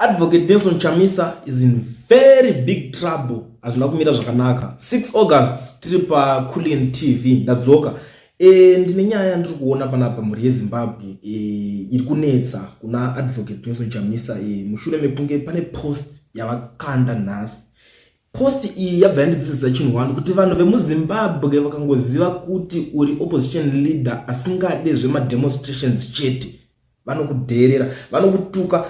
Advocate Nelson Chamisa is in very big trouble. Hazvina kumira zvakanaka. 6 August tiri paCulian TV ndadzoka. Ndine nyaya yandiri kuona panapa mhuri yeZimbabwe iri kunetsa kuna Advocate Nelson Chamisa mushure mekunge pane post yavakanda nhasi. Post iyi yabva yandidzidzisa chinhu one, kuti vanhu vemuZimbabwe vakangoziva kuti uri opposition leader asingade zvemademonstrations chete, vanokudherera, vanokutuka,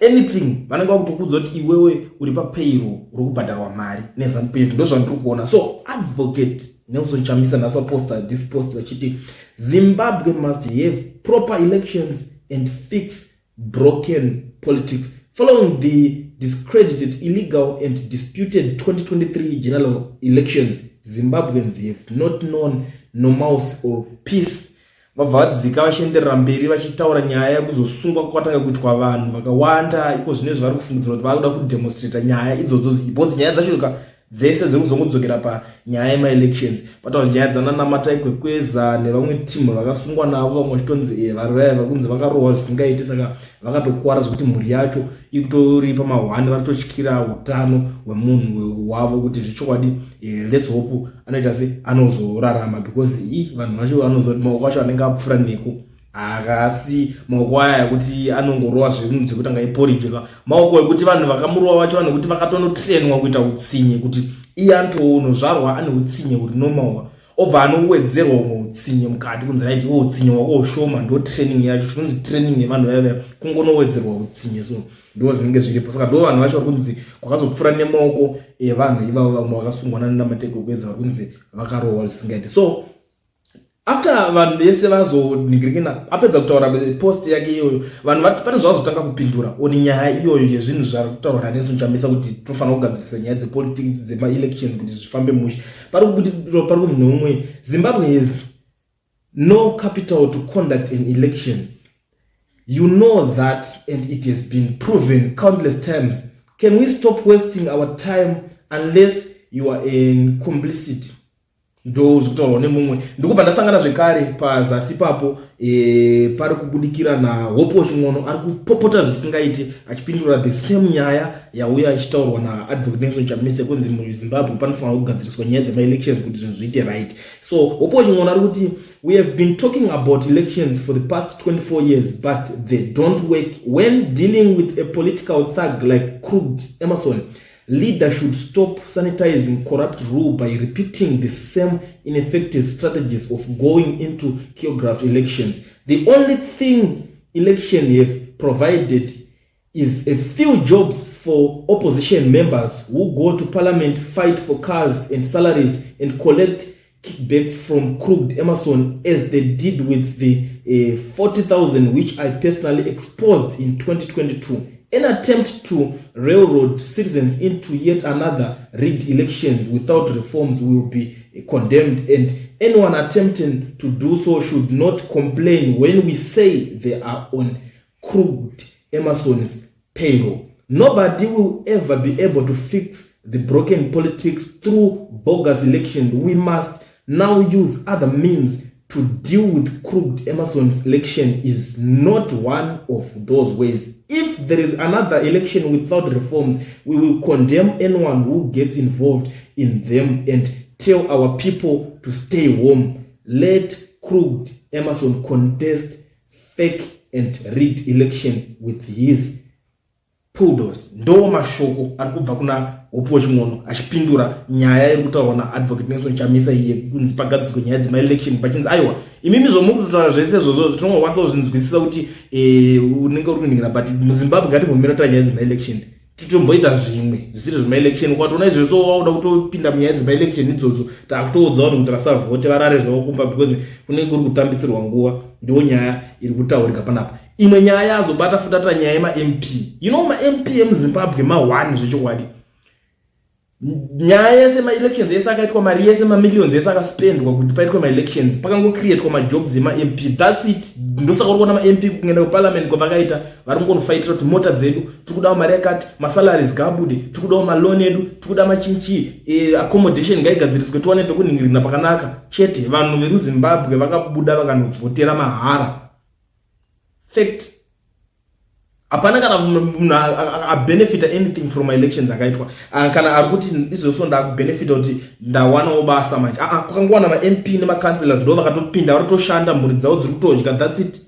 anything. Vanenge vakutokuudza kuti iwewe uri papayroll, uri kubhadharwa mari neZANU PF. Ndo zvandiri kuona. So Advocate Nelson Chamisa nhasi vaposta this post vachiti Zimbabwe must have proper elections and fix broken politics following the discredited, illegal and disputed 2023 general elections. Zimbabweans have not known normalcy or peace. Vabva vadzika vachienderera mberi vachitaura nyaya yekuzosungwa kwatanga kuitwa vanhu vakawanda iko zvine zvavari kufungidzira kuti vakuda kudemonstrata nyaya idzodzo, because nyaya dzacho ka dzese dziri kuzongodzokera panyaya yemaelections. Pataura nyaya dzanaNamatai Kwekweza nevamwe timu vakasungwa navo, vamwe vachitonzi vari vaya vari kunzi vakarohwa zvisingaiti, saka vakatokwara zvekuti mhuri yacho ikutori pamahwani, vari kutotyira utano hwemunhu wavo kuti zvechokwadi let's hope anoita se anozorarama, because i vanhu vacho vanozoti maoko acho anenge apfuura neko akasi maoko aya ekuti anongorowa zvinhu zvekuti anga iporiji ka, maoko ekuti vanhu vakamurova vacho vanhu ekuti vakatonotrainwa kuita utsinye, kuti iye anotonozvarwa ane utsinye huri normal, obva anowedzerwa umwe utsinye mukati kunzi right, iwo utsinye wako ushoma. Ndo training yacho, chinonzi training yevanhu vaya kungonowedzerwa utsinye. So ndo zvinenge zviripo. Saka ndo vanhu vacho vari kunzi kwakazopfuura nemaoko evanhu ivavo, vamwe vakasungwa naNamatai Kwekweza vari kunzi vakarohwa zvisingaiti. So after vanhu vese vazonhingirikina, apedza kutaura post yake iyoyo, vanhu pane zvavazotanga kupindura oni nyaya iyoyo yezvinhu zvari kutaurwa naNelson Chamisa kuti tofanira kugadzirisa nyaya dzepolitics, dzemaelections, kuti zvifambe mushe. Pari kubudirwa, pari kunzi neumwe, "Zimbabwe has no capital to conduct an election. You know that and it has been proven countless times. Can we stop wasting our time unless you are in complicity?" Ndo zvekutaurwa nemumwe. Ndikubva ndasangana zvekare pazasi papo pari kubudikira naHope Chin'ono, ari kupopota zvisingaiti achipindura the same nyaya yauya achitaurwa naAdvocate Nelson Chamisa kunzi muZimbabwe panofanira kugadziriswa nyaya dzemaelections kuti zvinhu zviite right. So Hope Chin'ono ari kuti, "We have been talking about elections for the past 24 years, but they don't work when dealing with a political thug like Crooked Emerson. Leader should stop sanitizing corrupt rule by repeating the same ineffective strategies of going into choreographed elections. The only thing election have provided is a few jobs for opposition members who go to parliament, fight for cars and salaries and collect kickbacks from Crooked Emerson, as they did with the 40,000 which I personally exposed in 2022. An attempt to railroad citizens into yet another rigged election without reforms will be condemned, and anyone attempting to do so should not complain when we say they are on Crooked Emerson's payroll. Nobody will ever be able to fix the broken politics through bogus election. We must now use other means to deal with Crooked Emerson's. Election is not one of those ways. If there is another election without reforms, we will condemn anyone who gets involved in them and tell our people to stay home. Let Crooked Emerson contest fake and rigged election with his poodles." Ndo mashoko ari kubva kuna Hopewell Chin'ono achipindura nyaya iri kutaurwa naAdvocate Nelson Chamisa iye kunzi pagadziswe nyaya dzemaelection, pachinzi aiwa, imimi zvomuri kutotaura zvese izvozvo tinongokwanisa kuzvinzwisisa kuti unenge uri kuningira, but muZimbabwe ngatimbomira taura nyaya dzemaelection, titomboita zvimwe zvisiri zvemaelection. Ukatoona izvozvo wakuda kutopinda munyaya dzemaelection idzodzo, takutoudza vanhu kuti vasavhote, varare zvavo kumba, because kunenge kuri kutambisirwa nguva. Ndo nyaya iri kutaurika panapa. Imwe nyaya yazobata futata nyaya yemaMP. MaMP emuZimbabwe ma1 zvechokwadi. Nyaya yese, maelections ese akaitwa, mari yese, mamillions ese akaspendwa kuti paitwe maelections, pakangocreatwa majobs emaMP, that's it. Ndosaka uri kuona maMP kuenda kuparliament kwavakaita vari kungonofaitira kuti mota dzedu tiri kudawo mari yakati, masalaries ngaabude, tiri kudawo maloan edu, tiri kuda machinchi, accommodation ngaigadziriswe, tiwane pekunhingirina pakanaka chete. Vanhu vemuZimbabwe vakabuda vakanovhotera mahara. Fact. Hapana kana munhu abenefita anything from elections akaitwa. Ah, kana ari kuti izvozvo ndakubenefita kuti ndawanawo basa manje, aa, kwakangowana maMP nemacouncillors ndo vakatopinda, vari kutoshanda, mhuri dzavo dziri kutodya, that's it.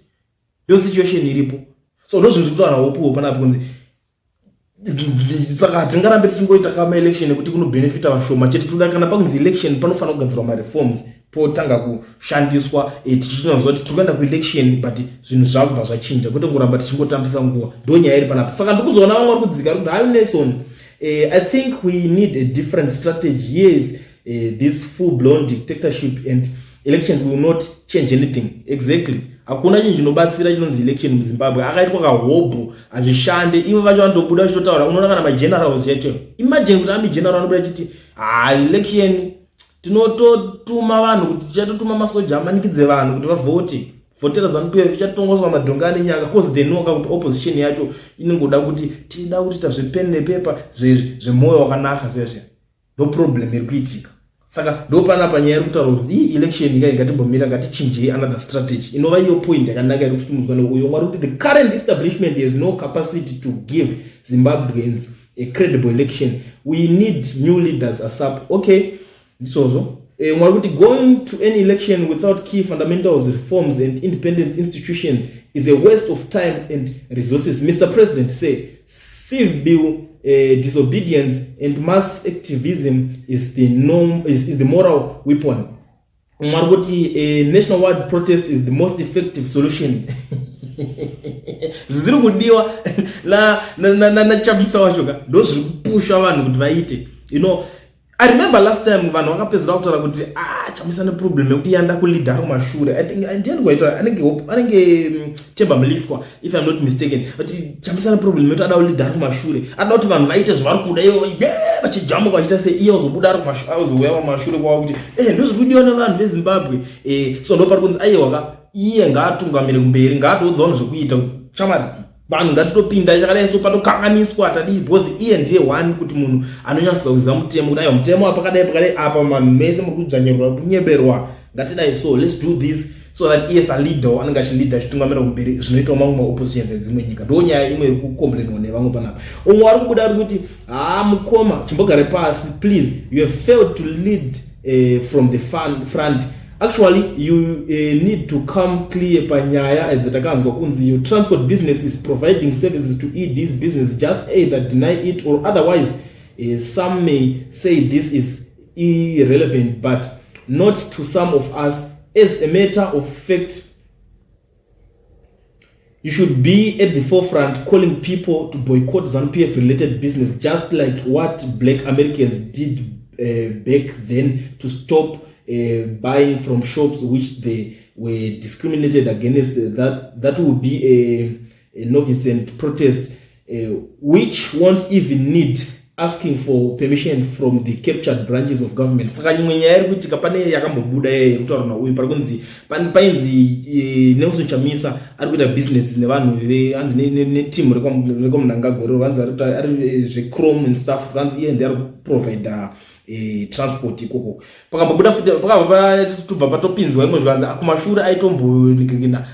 Ndo situation iripo. So ndo zvinhu zviri kutaura Hopuwo panapa kunzi saka hatingarambe tichingoita kamaelection ekuti kunobenefita vashoma chete. Toda kana pakunzi election, panofanira kugadzirwa mareforms, potanga kushandiswa, tichinonzwa kuti tiri kuenda kuelection, but zvinhu zvakubva zvachinja, kwete kungoramba tichingotambisa nguva. Ndo nyaya iri panapa. Saka ndikuzoona vamwe vari kudzika kuti, "Hayi Nelson, I think we need a different strategy. Yes, this full blown dictatorship and election will not change anything." Exactly, hakuna chinhu chinobatsira chinonzi election muZimbabwe. Akaitwa kahobho, hazvishande. Ivo vacho vanotobuda vachitotaura. Unoona kana magenerals yacho, imagine kuti army general anobuda achiti, "Ha, election tinototuma vanhu kuti tichatotuma masoja amanikidze vanhu kuti vavhote, vhotera ZANU PF, ichatongoswa madhonga ane nyanga," 'cause they know kuti opposition yacho inongoda kuti tida kuti ita zvepeni nepepa, zvemwoyo wakanaka zvezve. Ndo problem iri kuitika. Saka ndo panapa nyaya iri kutaura kuti ii election kai, ngatimbomira, ngatichinjei another strategy, inova iyo point yakanaka iri kusimudzwa neuyo mwari kuti the current establishment has no capacity to give Zimbabweans a credible election. We need new leaders asap. Okay, ndizvozvo. Mwari kuti going to any election without key fundamentals reforms and independent institution is a waste of time and resources. Mr President, say civil disobedience and mass activism is the norm, is the moral weapon. Mwari kuti a nationwide protest is the most effective solution. Zvisiri kudiwa naChamisa wacho ka, ndo zviri kupusha vanhu kuti vaite. I remember last time vanhu vakapedzera kutaura kuti, ah, Chamisa neproblem yekuti yanda kuleada ari kumashure. I think ndiani kwaita, anenge Temba Mliswa, if I'm not mistaken, kuti Chamisa neproblem yekuti ada kuleada ari kumashure, ada kuti vanhu vaite zvavari kuda ivo, ye vachijamuka vachiita sei, iye ozobuda ari ozouya kumashure kwavo kuti ndo zviri kudiwa nevanhu veZimbabwe. So ndo pari kunzi aiwa ka, iye ngaatungamire kumberi, ngaatoudza vanhu zvekuita. Chamari vanhu ngatitopinda chakadai, so patokanganiswa tadii, because iye ndiye one kuti munhu anonyatsa kuziva mutemo, kuti aiwa, mutemo pakadai pakadai apa, vanhu mese muri kudzvanyirwa, kunyeberwa, ngatidai, so let's do this, so that iye saleader anenge achileada, achitungamira kumberi zvinoitawo mamwe maoppositions edzimwe nyika. Ndo nyaya imwe iri kucomplainwa nevamwe panapa. Umwe ari kubuda ari kuti, "Haa mukoma, chimbogare pasi please. You have failed to lead from the front. Actually you need to come clear panyaya dzatakanzwa kunzi your transport business is providing services to ED's business. Just either deny it or otherwise. Some may say this is irrelevant, but not to some of us. As a matter of fact, you should be at the forefront calling people to boycott ZANU-PF related business, just like what black Americans did back then to stop buying from shops which they were discriminated against. That would be a novice protest which won't even need asking for permission from the captured branches of government." Saka imwe nyaya iri kuitika pane yakambobuda iri kutaura nauyu, pari kunzi painzi Nelson Chamisa ari kuita business nevanhu hanzi netimu rekwaMnangagwa, vanzi ari zvechrome and stuff. Saka hanzi iye ndiye ari kuprovida transport ikoko. Pakambobuda futi, pakabva tobva patopinzwa imwe, zvikanzi kumashure aitombonikina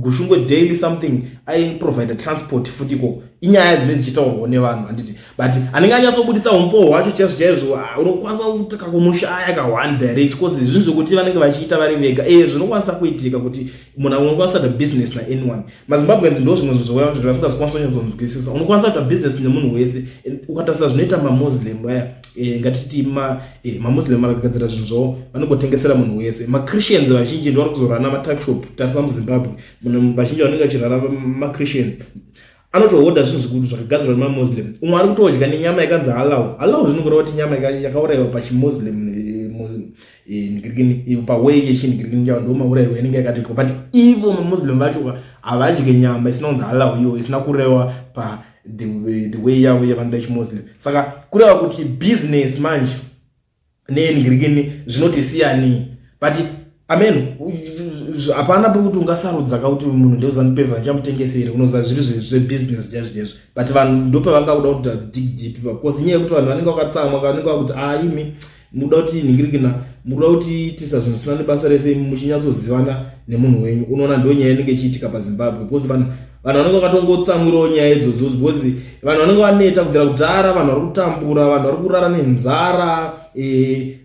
Gushungwe Daily something, aiprovida transport futi ikoko. Inyaya dzine dzichitaurwawo nevanhu, handiti? But anenge anyatsobudisa umbowo hwacho chaizvo chaizvo, ah, unokwanisa kuti kakumushaya ka one direct, because zvinhu zvekuti vanenge vachiita vari vega. Zvinokwanisa kuitika kuti munhu unokwanisa kuita business naanyone. MaZimbabweans ndo zvimwe zvinhu zvavasingazokwanisa kunyatsonzwisisa. Unokwanisa kuita business nemunhu wese. Ukatarisa zvinoita maMuslim aya, ngatiti maMuslim akagadzira zvinhu zvavo, vanongotengesera munhu wese. MaChristians vazhinji ndo vari kuzorana matuckshop. Tarisa muZimbabwe, munhu vazhinji vanenge vachirara maChristians, anotohodha zvinhu zvikuru zvakagadzirwa nemaMuslim. Umwe ari kutodya nenyama yakanzi halal. Halal zvinongoreva kuti nyama yakaurayiwa pachiMuslim nigirikini, paway yechinigirikini chavo, ndo maurayirwo inenge yakatoitwa. But ivo maMuslim vacho havadye nyama isina kunzi halal, iyo isina kurewa pa the way yavo yavanoda chiMuslim. Saka kureva kuti business manje nenigirikini zvinoti siyani. But amen, hapana pekuti ungasarudza ka kuti munhu ndeweZANU PF, ndichamutengesere. Unoziva zviri zvebusiness chaizvo chaizvo. But vanhu ndopavangakuda kuti dig deep, because inyaya yekuti vanhu vanenge vakatsamwa, vanenge vakuti, a imi mukuda kuti ningirikina, mukuda kutiitisa zvinhu zvisina nebasa rese, muchinyatsozivana nemunhu wenyu. Unoona, ndo nyaya inenge ichiitika paZimbabwe, because vanhu Vanhu vanenge vakatongotsamwirawo nyaya idzodzo because vanhu vanenge vaneta kubvira kudhara, vanhu vari kutambura, vanhu vari kurara nenzara,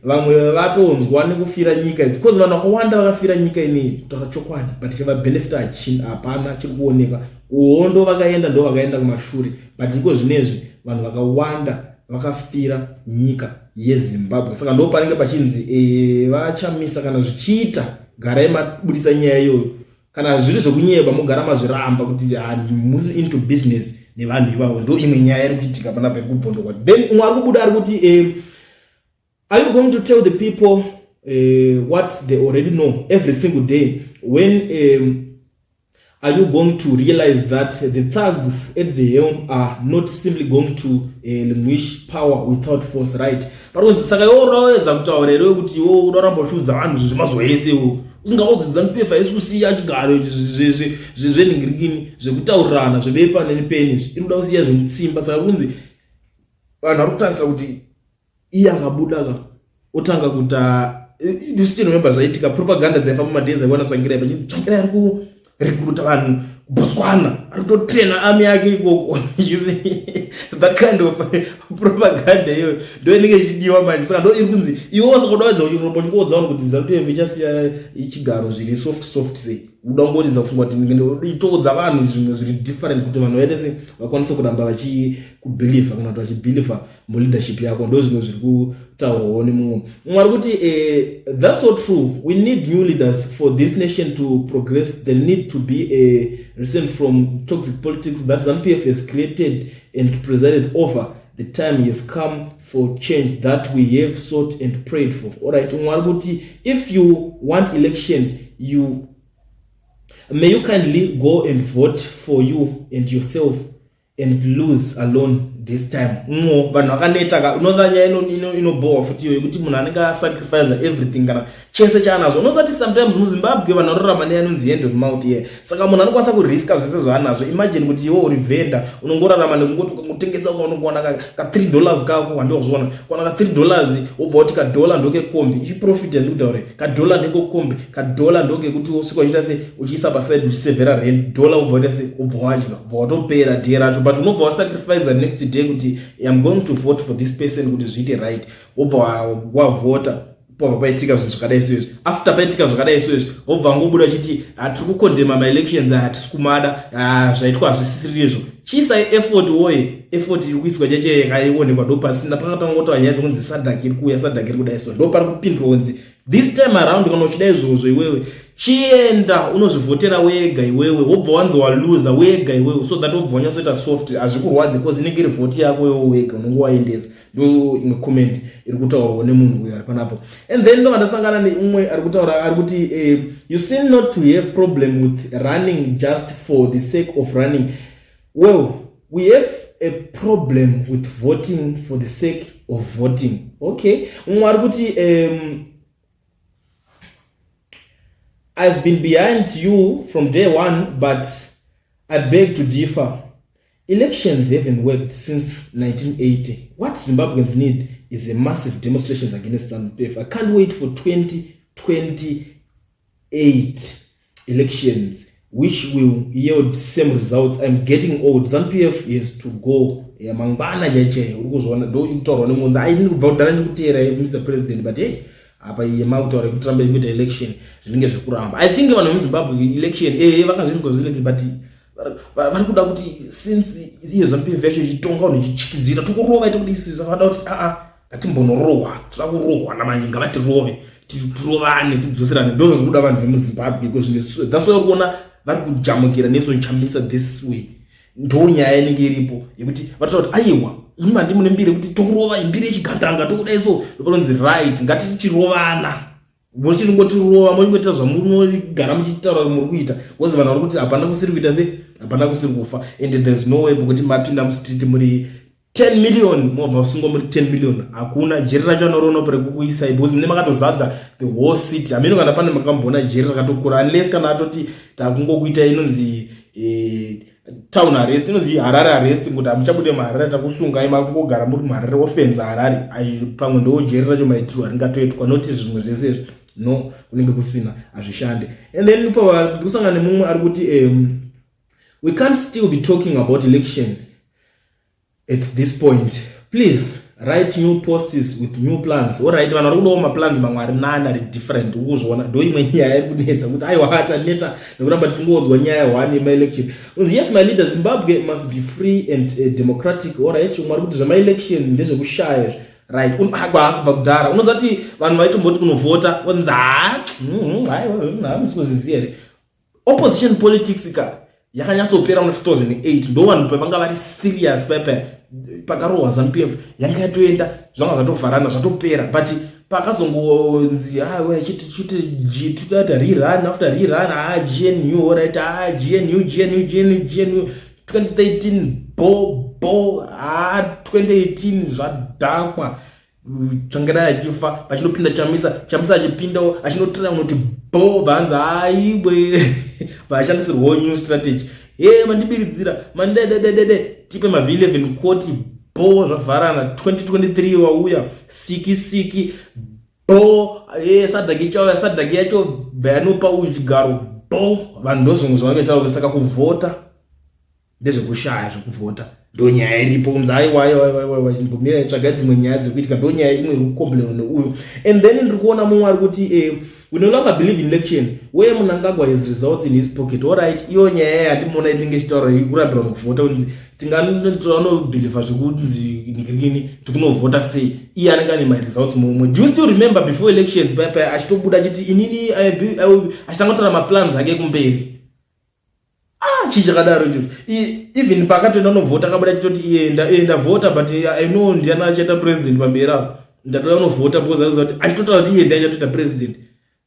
vamwe vatonzwa nekufira nyika idzi because vanhu vakawanda vakafira nyika inei, kutaura chokwadi, but chavabenefita hachina, hapana chiri kuoneka. Kuhondo vakaenda, ndo vakaenda kumashure, but iko zvinezvi vanhu vakawanda vakafira nyika yeZimbabwe. Saka ndo panenge pachinzi vaChamisa, kana zvichiita, garai mabudisa nyaya iyoyo. Kana zviri zvekunyeba, mogara mazviramba kuti hamusi into business nevanhu ivavo. Ndo imwe nyaya iri kuitika panapa iri kubvondokwa. Then umwe ari kubuda ari kuti, "Are you going to tell the people what they already know every single day? When are you going to realize that the thugs at the helm are not simply going to relinquish power without force?" Right, pari kunzi, saka iwe uraedza kutaura here kuti iwe uda kuramba uchiudza vanhu zvinhu zvemazuva ese, iwo usingaudzi ZANU PF haisi kusiya chigaro zvenhingirikini, zvekutaurirana, zvebepa nenipeni izvi, iri kuda kusiya zvemutsimba? Saka kunzi vanhu vari kutarisa kuti iye akabuda ka, otanga kuta, you still remember zvaitika, propaganda dzaifamba madays aiwana Tsvangirai, pachinzi Tsvangirai ari kurecruita vanhu kuBotswana, ari kutotraina army yake ikoko. You see that kind of propaganda iyoyo ndo inenge ichidiwa manje. Saka ndo iri kunzi iwewo, saka udaedza uchiromba uchingoudza vanhu kuti ZANU PF ichasiya chigaro zviri soft soft sei, uda kungoridza kufunga kuti itoudza vanhu zvimwe zviri different kuti vanhu vaite se vakwanise kuramba vachikubelieva kana kuti vachibelieva muleadership yako. Ndo zvimwe zviri kutaurwawo nemumwe. Mumwe ari kuti, "That's so true. We need new leaders for this nation to progress. There need to be a recent from toxic politics that ZANU PF has created and presided over. The time has come for change that we have sought and prayed for." Alright, umwe ari kuti, "If you want election, you may you kindly go and vote for you and yourself and lose alone this time." Mwo vanhu vakaneta ka. Unoona nyaya inobhowa futi iyo yekuti munhu anenge asacrifice everything, kana chese chaanazvo. Unosati sometimes muZimbabwe vanhu vanorarama neyanonzi hand on mouth ye, saka munhu anokwanisa kuriska zvese zvaanazvo. Imagine kuti iwe uri vhenda, unongorarama nekungoti ukangotengesa, ukaunongowana ka $3 kako, handikuzviona, kuwana ka $3, wobva kuti kadhola ndokekombi, ichiprofit yandikutaure, kadhola ndekekombi, kadhola ndokekuti usvika uchiita se uchiisa paside, uchisevhera rent, dhola wobva waita se wobva wadya, bva watopera day racho. But unobva wasacrifice next day kuti "Im going to vote for this person kuti zviite right." Wobva wavhota, pobva paitika zvinhu zvakadai soizvi. After paitika zvakadai soizvi, wobva wangobuda uchiti hatiri kucondemna maelections, hatisi kumada, zvaitwa hazvisisiri izvo. Chiisai effort woye. Effort iri kuiswa cheche yakaionekwa ndo pasina. Pakatanga nyaya dzekunzi SADC iri kuuya, SADC iri kudai, so ndo pari kupindurwa kunzi this time around, kana uchida izvozvo iwewe, chienda unozvivhotera wega iwewe, wobva wanzi waluza wega iwewe, so that wobva wanyatsoita soft, hazvikurwadzi because inenge iri vhoti yako iwewe wega unonge waendesa. Ndo imwe comment iri kutaurwawo nemunhu uyo ari panapo. And then ndobva ndasangana neumwe ari kutaura, ari kuti, "You seem not to have problem with running just for the sake of running. Well, we have a problem with voting for the sake of voting." Okay, umwe ari kuti, "I've been behind you from day one, but I beg to differ. Elections haven't worked since 1980. What Zimbabweans need is a massive demonstrations against ZANU-PF. I can't wait for 2028 elections, which will yield same results. I'm getting old. ZANU-PF has to go." Ya mangwana chaichai uri kuzviona, ndo kutaurwa nemunzi ai kubva kudhara ndikuteera Mr President, but hey, apa iye makutaura kuti rambe kuita election, zvinenge zvekuramba. I think vanhu vemuZimbabwe election vakazvinzwa zveelection, but vari kuda kuti since iye ZANU PF yacho ichitonga vanhu, ichichikidzira, tokurova ite kuti isi zvakada kuti aa, ngatimbonorohwa, toda kurohwa namanje, ngavatirove, tirovane, tidzoserane. Ndo zviri kuda vanhu vemuZimbabwe iko zvine. That's why uri kuona vari kujamukira Nelson Chamisa this way. Ndo nyaya inenge iripo yekuti vatotaura kuti aiwa, imi handi mune mbiri yekuti tokurova, imbiri yechigandanga, tokudai, so ndopanonzi right, ngatichirovana, muchingotirova, muchingoita zvamunogara muchitaura muri kuita, because vanhu vari kuti hapana kusiri kuita se hapana kusiri kufa, and there's no way pokuti mapinda mustreet muri 10 million, masungwa muri 10 million, hakuna jeri racho anoroona rekukuisai, because mune makatozadza the whole city. Hameno kana pane makamboona jeri rakatokura, unless kana atoti takungokuita inonzi town arrest, inonzi Harare arrest, kuti hamuchabude muHarare, takusungai, makungogara muri muHarare, ofenza Harare. Pamwe ndo jeri racho maitirwo haringatoitwa, noti zvimwe zvese izvi no, kunenge kusina, hazvishande. And then ndikusangana nemumwe ari kuti, We can't still be talking about election at this point. Please write new posts with new plans. Alright, vanhu vari kudawo maplans mamwe ari nani, ari different. Ukuzviona, ndo imwe nyaya iri kunetsa kuti aiwa, taneta nekuramba tichingodzwa nyaya one yemaelection. Yes, my leader, Zimbabwe must be free and democratic. Alright, umwe ari kuti zvemaelection ndezvekushaya, right? Kubva kudhara unoziva kuti vanhu vaitomboti kunovhota vanzi, ha, hamusikozviziva here? Opposition politics ka yakanyatsopera muna 2008. Ndo vanhu pavanga vari serious paipa pakarohwa ZANU PF, yanga yatoenda, zvanga zvatovharana, zvatopera. But pakazongonzi chitoita rerun after rerun, ha, GNU, right, ha, GNU, GNU, GNU, GNU, 2013, bo bo, ha, 2018 zvadhakwa. Tsvangirai achifa, vachinopinda Chamisa. Chamisa achipindawo, achinotira kunoti bo, bhanzi aibwe, vachishandisirwawo new strategy. He, mandibiridzira, mandedededede, tipe maV11 koti bo, zvavharana. 2023 wauya siki siki bo, e SADC chauya, SADC yacho bva uyu chigaro bo. Vanhu ndo zvimwe zvavange. Saka kuvhota ndezvekushaya, zvekuvhota ndo nyaya iripo. Kunzi aiwa, aiwa, aiwa, aiwa, chimbomira, tsvaga dzimwe nyaya dziri kuitika. Ndo nyaya imwe iri kucomplainwa neuyu. And then ndiri kuona mumwe ari kuti we no longer believe in election where Mnangagwa has results in his pocket. Alright, iyo nyaya yandimuona inenge ichitaura kurambirwa mukuvhota, kunzi tinganonzi vanobhilivha zvekunzi ningirikini, tikunovhota sei iye anenge ane maresults mumwe? Do you still remember before elections paya achitobuda achiti inini achitanga kutaura maplans ake kumberi? Ah, chii chakadaro ichocho? Even paakatoenda unovhota, akabuda achitoti iye ndavhota, but I know ndiani achaita president pamberi apo. Ndatoya unovhota because anoziva kuti, achitotaura kuti iye ndiye achatoita president.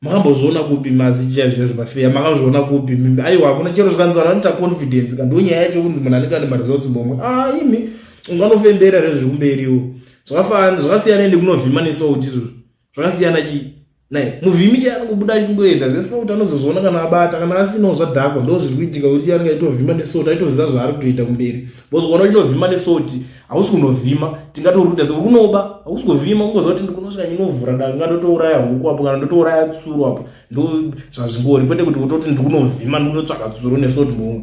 Makambozviona kupi mazi chaizvo pafeya? Makazviona kupi? Aiwa, hakuna. Chero zvikanzi vanhu vanoita confidence ka, ndo nyaya yacho, kunzi munhu anenge ane maresults momwe. Ah, imi unganofembera here zviri kumberiwo? Zvakafanana, zvakasiyana nekunovhima nesauti izvozvo, zvakasiyana chii nai? Muvhimi chai anongobuda achingoenda zvesauti, anozozviona kana abata, kana asinawo zvadhakwa. Ndo zviri kuitika kuti anenge achitovhima nesauti, aitoziva zvaari kutoita kumberi, because ukaona uchinovhima nesauti, hausi kunovhima. Tingati uri kuita sekunoba, hausi kuvhima. Ungoziva kuti ndikunosvika, ndinovhura danga, ndotouraya huku apo, kana ndotouraya tsuro apo. Ndo zvazvingori, kwete kuti utoti ndikunovhima, ndikunotsvaka tsuro nesauti momwe.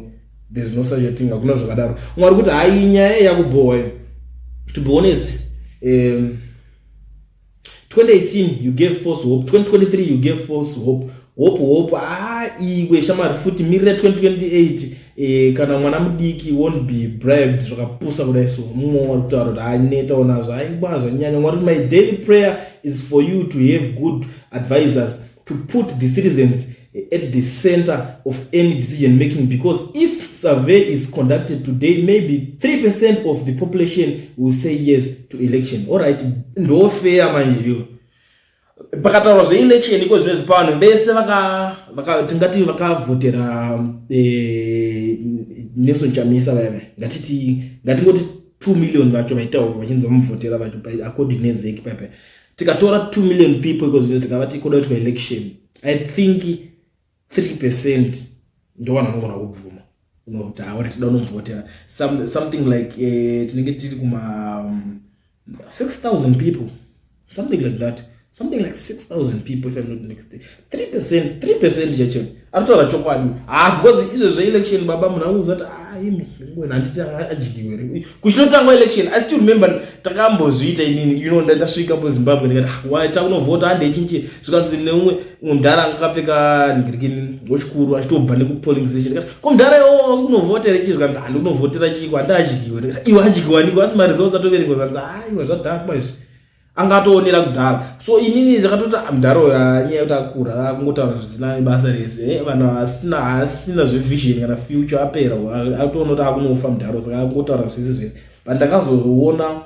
There's no such a thing, hakuna zvakadaro. Umwe ari kuti hai, nyaya yakubhowa iyo. To be honest, 2018 you gave false hope, 2023 you gave false hope, hope, hope. Ah, iwe shamari, futi mirira 2028. Kana mwana mudiki won't be bribed zvakapusa kudai. So mumwe wari kutaura kuti anetawo nazvo, aiwa, zvanyanya. Mwari, my daily prayer is for you to have good advisors to put the citizens at the center of any decision making, because if survey is conducted today, maybe 3% of the population will say yes to election. Alright, ndo fair manje iyo. Pakataurwa zveelection iko zvinezvi, pavanhu vese tingati vakavhotera Nelson Chamisa vaya vaya, ngatiti, ngatingoti 2 million vacho vaitaurwa vachinzi vamuvhotera vacho, according neZEC paya, tikatora 2 million people iko zvinezvi, tikavati kuda kuitwa election, I think 3% ndo vanhu vanogona kubvuma kuti aona tida kunomuvhotera. Something like tinenge tiri kuma 6000 people, something like that, something like 6000 people, if I'm not next. 3%, 3% chacho aritaura chokwadi. Ah, because izvo zveelection, baba, munhu anoziva kuti, ah, imi handiti adyiwe kuchitotangwa election. I still remember takambozviita inini, ndasvika muZimbabwe, ndikati, ah, waita kunovhota, handechinchi. Zvikanzi neumwe umwe mudhara anga akapfeka ndirikini wechikuru, achitobva nekupolling station. Ndikati, ko mudhara, iwo wasi kunovhota here chii? Zvikanzi, handi kunovhotera chiko, handi adyiwe. Ndikati, iwe adyiwa niko, asi maresults atoverengwa? Zvikanzi, aiwa, zvadhakwa izvi, angatoonera kudhara. So inini ndakatoti, ah, mudhara uyo anyaya yekuti akura, akungotaura zvisina basa rese. Vanhu asina asina zvevision kana future, apera, atoona kuti akunofa mudhara, saka akungotaura zvese zvese. But ndakazoona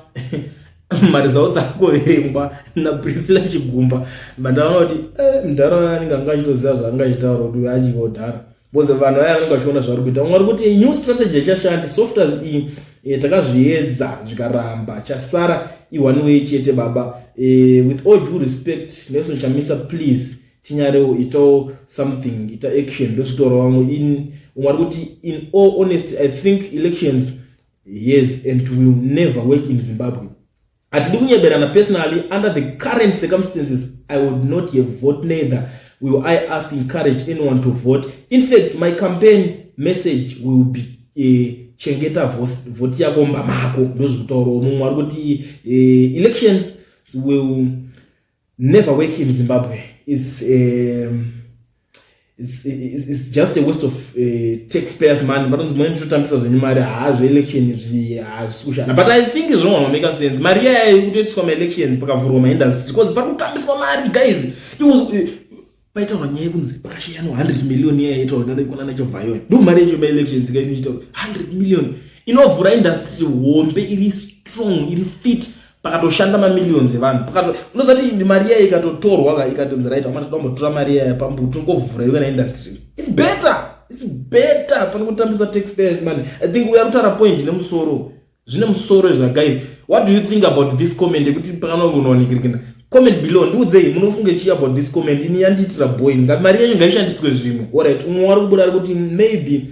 maresults akoverengwa naPriscilla Chigumba, bandaona kuti mudhara anenge anga achitoziva zvaanga achitaura kuti adyiwa kudhara, because vanhu vaya vanenge vachiona zvavari kuita. Umwe ari kuti new strategy haichashandi, softers iyi takazviedza zvikaramba, chasara ione way chete baba. With all due respect, Nelson Chamisa, please tinyarewo, itawo something, ita action. Ndozvitaura vamwe. In umwe ari kuti, in all honesty, I think elections, yes, and will never work in Zimbabwe. Hatidi kunyeberana. Personally, under the current circumstances, I would not have vote, neither will I ask, encourage anyone to vote. In fact, my campaign message will be Chengeta vhoti yako mumba mako, ndozvikutaurawo mumwe ari kuti election will never work in Zimbabwe. It's just a waste of taxpayers' money. Vanonzi mune muchitotambisa zvenyu mari. Haa, zveelection izvi hazvisi kushanda, but I think zvinogona kumake sense. Mari iyaya kutoitiswa maelections, pakavhurwa maindustry, because pari kutambiswa mari, guys. Paitaurwa nyaya yekunzi pakashayanwa 100 million. Iya yaitaurwa kunana Chivhayo, ndo mari yacho maelections kainoitaurwa. 100 million inovhura industry hombe, iri strong, iri fit, pakatoshanda mamillions evanhu. Unozati mari iya ikatotorwa ka, ikatonzi, "Right, amana, tombotora mari iyaya pambuto, ngovhura iwe na industry," it's better, it's better pane kutambisa taxpayers money. I think we are kutaura point nemusoro, zvine musoro izva. Guys, what do you think about this comment yekuti pakanogonowanikirikina? Comment below, ndiudzei munofunge chii about this comment. Ini yandiitira boy. Mari yacho ngaishandiswe zvimwe. Alright, umwe wari kubuda ari kuti maybe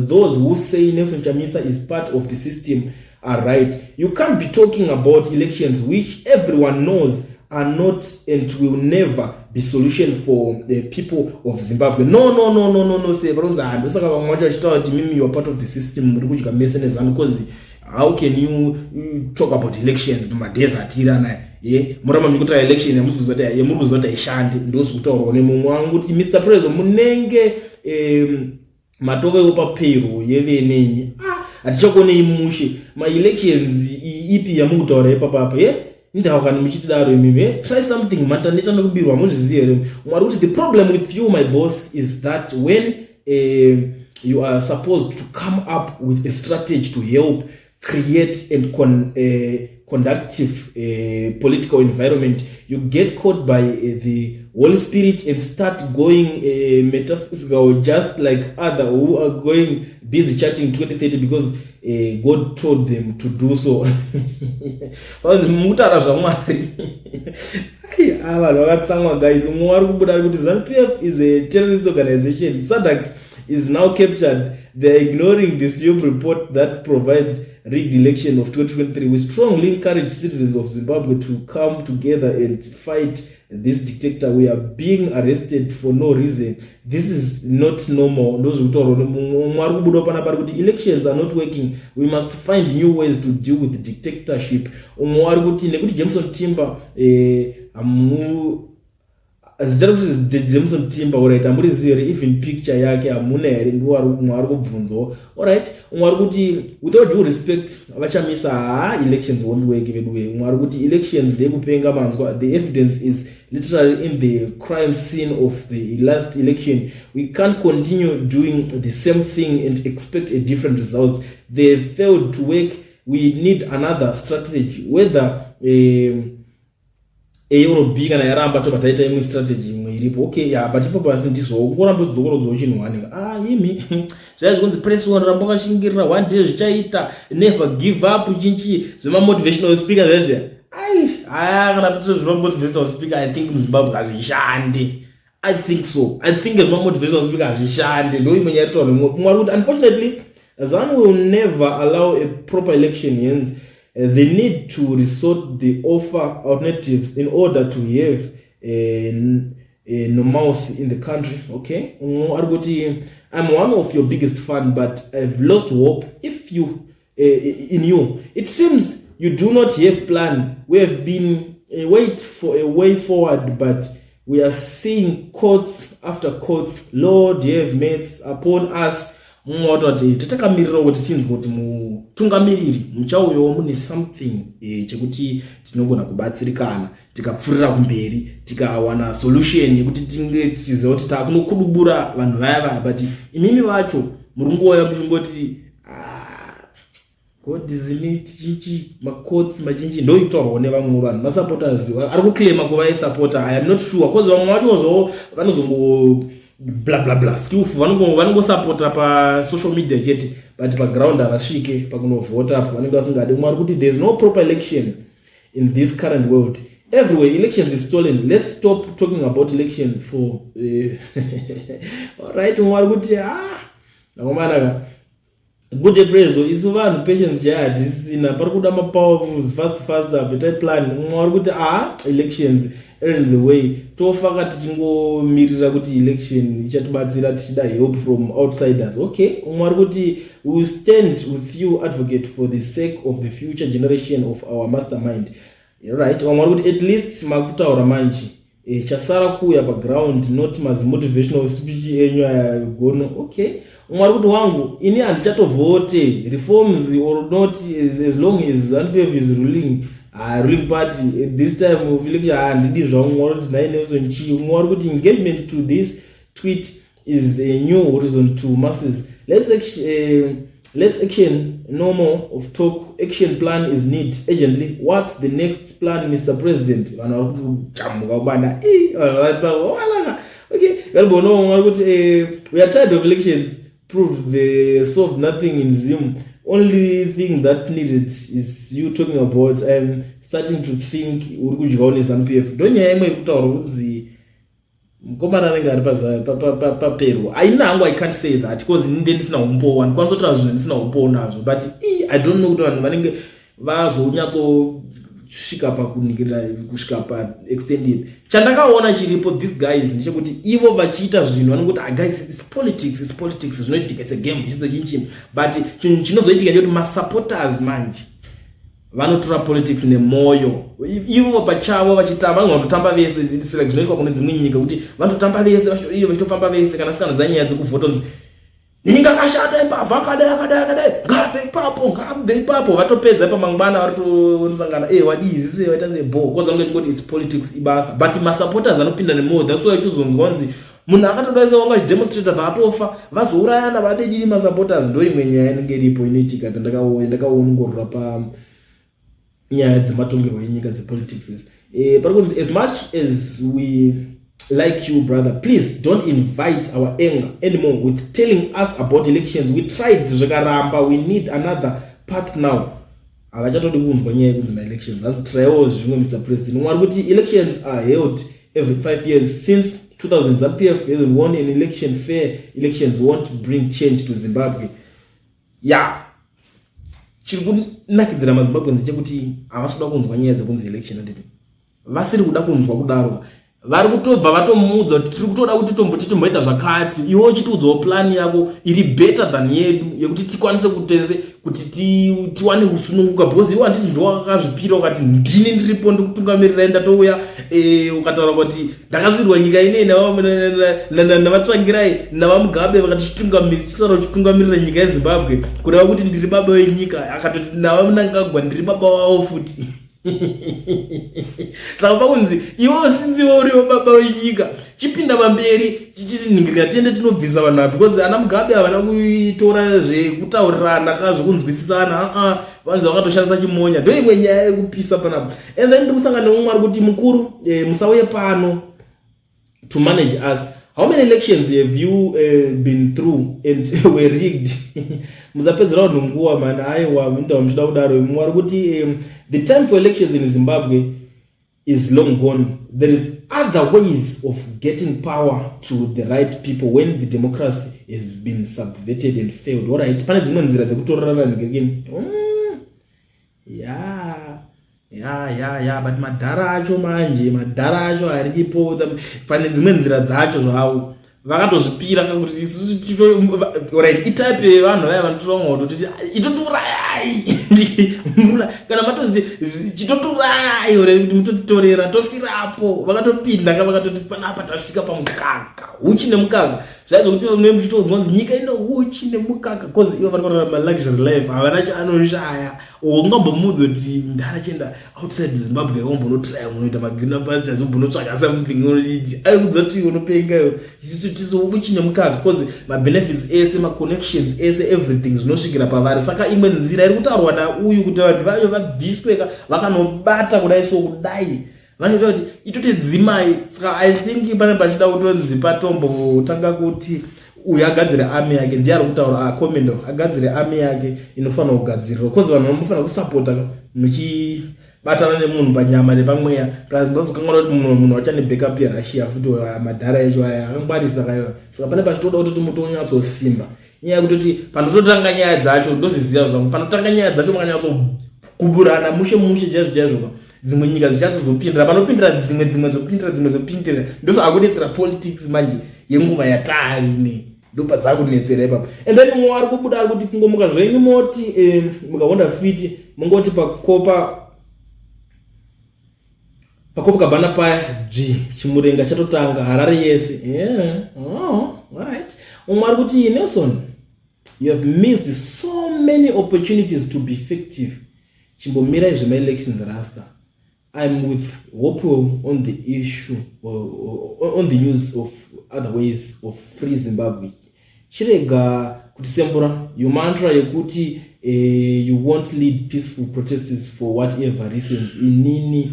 those who say Nelson Chamisa is part of the system are right. You can't be talking about elections which everyone knows are not and will never be solution for the people of Zimbabwe. No, no, no, no, no, no. Se varonzi hando, saka vamwe vacho vachitaura kuti mimi, you are part of the system, muri kudya mese neZANU, because how can you talk about elections pamadays atiri anaya? Ye muramba muchikutora election yamuri kuziva kuti haishandi. Ndozvikutaurwa nemumwe wangu kuti Mr President, munenge matovewo papayroll yevenenyi. Ah, hatichakonei mushe. Maelections ipi yamukutaura ipapapa? Ye indawo kana muchitidaro imimi. Try something, mataneta nekubirwa, muzviziva here? Mwari kuti the problem with you, my boss, is that when you are supposed to come up with a strategy to help create and conductive political environment, you get caught by the Holy Spirit and start going metaphysical, just like other who are going busy chatting 2030 because God told them to do so. Mukutaura zvaMwari. Vanhu vakatsamwa, guys. Umwe wari kubuda ari kuti ZANU PF is a terrorist organization. SADC is now captured. They are ignoring the SIUM report that provides rigged election of 2023. We strongly encourage citizens of Zimbabwe to come together and fight this dictator. We are being arrested for no reason. This is not normal. Ndozvikutaurwa nemumwe ari kubuda panapa ari kuti elections are not working. We must find new ways to deal with dictatorship. Umwe ari kuti nekuti Jameson Timba, hamu zita rekuti Jameson Timba, alright, hamurizivi here? Even picture yake hamuna here? Ndiwo ari kubvunzawo. Alright, umwe ari kuti with all due respect, VaChamisa, haa, elections won't work veduwe. Umwe ari kuti elections ndekupenga, manzwa. The evidence is literally in the crime scene of the last election. We can't continue doing the same thing and expect a different results. They failed to work. We need another strategy, whether A or B. Kana yaramba, tobva taita imwe strategy, imwe iripo. Okay, ya, but ipo pasi ndizvo kungoramba udzokorodzawo chinhu wanika. Ah, imi zvaya zvikunzi press one, ramba wakashingirira, one day zvichaita, never give up, chinchi zvemamotivational speaker zvezve. Ai, aya, kana tito zvemamotivational speaker, I think muZimbabwe hazvishandi. I think so. I think zvemamotivational speaker hazvishandi. Ndo imwe nyaya ritaura nemumwe ari kuti unfortunately ZANU will never allow a proper election, hence they need to resort the offer alternatives in order to have a normalcy in the country. Okay, umwe ari kuti I'm one of your biggest fan, but I've lost hope if you in you. It seems you do not have plan. We have been wait for a way forward, but we are seeing courts after courts. Lord have mercy upon us. Mumwe watoti tatakamirira kuti tinzwe kuti mutungamiriri muchauyawo mune something chekuti tinogona kubatsirikana, tikapfuurira kumberi, tikawana solution yekuti tinge tichiziva kuti takunokudubura vanhu vaya vaya. But imimi vacho muri kungouya muchingoti, "Ah, God is in it," chinchi macourts machinji. Ndoitaurwawo nevamwe vanhu, masupporters ari kuclaima kuva esupporter. I am not sure, cause vamwe vacho zvavo vanozongo bla bla bla skillful, vanongosapota pasocial media chete, but paground havasvike pakunovhota apo vanenge vasingadi. Umwe ari kuti there is no proper election in this current world. Everywhere elections is stolen. Let's stop talking about election for alright. Umwe ari kuti, ah, ndakomanaka, good preso, isu vanhu patience chai hatisina, pari kuda mapower moves fast fast, better plan. Umwe ari kuti, ah, elections. Along the way tofa tichingomirira kuti election ichatibatsira, tichida help from outsiders. Okay, umwe ari kuti, "We will stand with you, advocate, for the sake of the future generation of our mastermind." Right, vamwe vari kuti, "At least makutaura manje. Chasara kuuya paground, not mazimotivational speech enyu aya gono." Okay, umwe ari kuti, "Wangu, ini handichatovhote, reforms or not, as long as ZANU-PF is ruling, ruling party at this time of election, handidi zvangu." Umwe ari kuti, "Nhai Nelson, chii?" Umwe ari kuti, "Engagement to this tweet is a new horizon to masses. Let's action, no more of talk. Action plan is need urgently. What's the next plan, Mr President?" Vanhu vari kutojamuka kubana, vanhu vatsavalaka. Okay, varibono vari kuti, "We are tired of elections. Proved they solved nothing in Zim. Only thing that needed is you talking about. I'm starting to think uri kudyawo neZANU-PF." Ndonyaya imwe yekutaura kunzi mukomana anenge ari paperwa. Aina hangu, I can't say that because ini ndisina umbowo, handikwanisa kutaura zvinhu ndisina umbowo nazvo, but I don't know kuti vanhu vanenge vazonyatsosvika pakunikirira kusvika paextent ipi. Chandakaona chiripo, these guys, ndechekuti ivo vachiita zvinhu vanongoti, "Ah, guys, it's politics, it's politics, zvinoitika, it's a game," chidzo chinchi. But chinhu chinozoitika ndechekuti masupporters manje vanotora politics nemwoyo. Ivo pachavo vachitamba, vanogona kutotamba vese, like zvinoitwa kune dzimwe nyika, kuti vanototamba vese, vachitofamba vese. Kana sikana dzanyaya dzekuvhota, nzi ninga akashata, imbavha, akadai, akadai, akadai, ngaabve ipapo, ngaabve ipapo. Vatopedza ipa, mangwana varitonosangana, e wadii, zvise vaita sebo, 'cause vanenge chingoti it's politics, ibasa. But masupporters anopinda nemwoyo. That's why uchizonzwa kunzi munhu akatodai sewanga achidemonstrata, vaatofa, vazourayana, vadedini, masupporters. Ndo imwe nyaya inenge iripo inoitika tandakaongorora pa nyaya dzematongerwo enyika, dzepolitics. Pari kunzi, "As much as we like you, brother, please don't invite our anger anymore with telling us about elections. We tried, zvikaramba. We need another path now." Havachatodi kunzwa nyaya yekunzi maelections. Hanzi, "Traiwo zvimwe, Mr President." Umwe ari kuti, "Elections are held every 5 years since 2000. ZANU-PF hasn't won an election. Fair elections won't bring change to Zimbabwe." Ya, chiri kunakidzira maZimbabweans chekuti havasi kuda kunzwa nyaya dzekunzi election, anditi vasiri kuda kunzwa kudaro, vari kutobva vatomuudza kuti tiri kutoda kuti tomboti tomboita zvakati. Iwe uchitiudzawo plan yako iri better than yedu, yekuti tikwanise kutese kuti tiwane kusununguka, because iwe handiti ndowakazvipira ukati, "Ndini ndiripo, ndikutungamirirai, ndatouya." Ukataura kuti, "Ndakasirwa nyika inei navaTsvangirai navaMugabe, vakati chisara uchitungamirira nyika yeZimbabwe, kureva kuti ndiri baba venyika." Akatoti navaMnangagwa, "Ndiri baba vavo futi." Saka pakunzi iwe sinziwe uriwo baba venyika, chipinda pamberi, chichitinhingirira, tiende tinobvisa vanhu ava, because ana Mugabe havana kuitora zvekutaurirana ka, zvekunzwisisana. Aa, vanzi vakatoshandisa chimonya. Ndo imwe nyaya yekupisa panapa. And then ndiri kusangana neumwe ari kuti, "Mukuru, musauye pano to manage us. How many elections have you been through and were rigged? Musapedzera vanhu nguva mani." Aiwa, minda muchida kudaro. Mumwe ari kuti, "The time for elections in Zimbabwe is long gone. There is other ways of getting power to the right people when the democracy has been subverted and failed." Alright, pane dzimwe nzira dzekutorerana ngerekeni. Ya, but madhara acho manje, madhara acho aripo. Pane dzimwe nzira dzacho zvavo vakatozvipira kakuti isusu. Right, itype yevanhu vaya vanotora kutoti itotourayai, kana matoziti chitotourayai, kuti mutotitorera tofirapo. Vakatopinda ka, vakatoti panapa tasvika pamukaka, uchi nemukaka. Zvai zvokuti mune muchitoudzwa kunzi nyika ino uchi nemukaka, 'cause ivo vari kurarama luxury life, havana chaanoshaya. Ungambomudza kuti ndara chienda outside Zimbabwe, wambonotraya unoita magreen pastures, umbonotsvaka something, unodii, ari kudza kuti unopenga iwe, uchi nemukaka, 'cause mabenefits ese, maconnections ese, everything zvinosvikira pavari. Saka imwe nzira iri kutaurwa nauyu kuti vanhu vayo vabviswe ka, vakanobata kudai, so kudai vanoita kuti itotidzimai. Saka I think pane pachida kutonzi patombotanga kuti uyu agadzire army yake. Ndiye ari kutaura akomendo agadzire army yake inofanira kugadzirirwa, 'cause vanhu vanofanira kusapota muchibatana nemunhu panyama nepamweya. Plus musazokanganwa kuti munhu wacho ane backup yeRussia futi. Madhara echo aya akangwarisa kaiwa. Saka pane pachitoda kutoti mutonyatsosimba. Inyaya yekutoti panototanga nyaya dzacho, ndozviziva zvangu, panotanga nyaya dzacho makanyatsokuburana mushe mushe chaizvo chaizvo. Dzimwe nyika dzichazozopindira, panopindira dzimwe, dzimwe dzopindira, dzimwe dzopindira. Ndozvakunetsera politics manje yenguva yataari inei, ndopadzaakunetsera ipapo. And then mumwe ari kubuda ari kuti kungomuka zvenyu moti mukaonda fiti mungoti pakopa paCopacabana paya dzvi, chimurenga chatotanga Harare yese. Yeah. Oh, alright. Umwe ari kuti, "Nelson, you have missed so many opportunities to be effective. Chimbomirai zvemaelections rasta. I'm with Hopewell on the issue or on the use of other ways of free Zimbabwe. Chirega kutisembura your mantra yekuti you won't lead peaceful protests for whatever reasons. Inini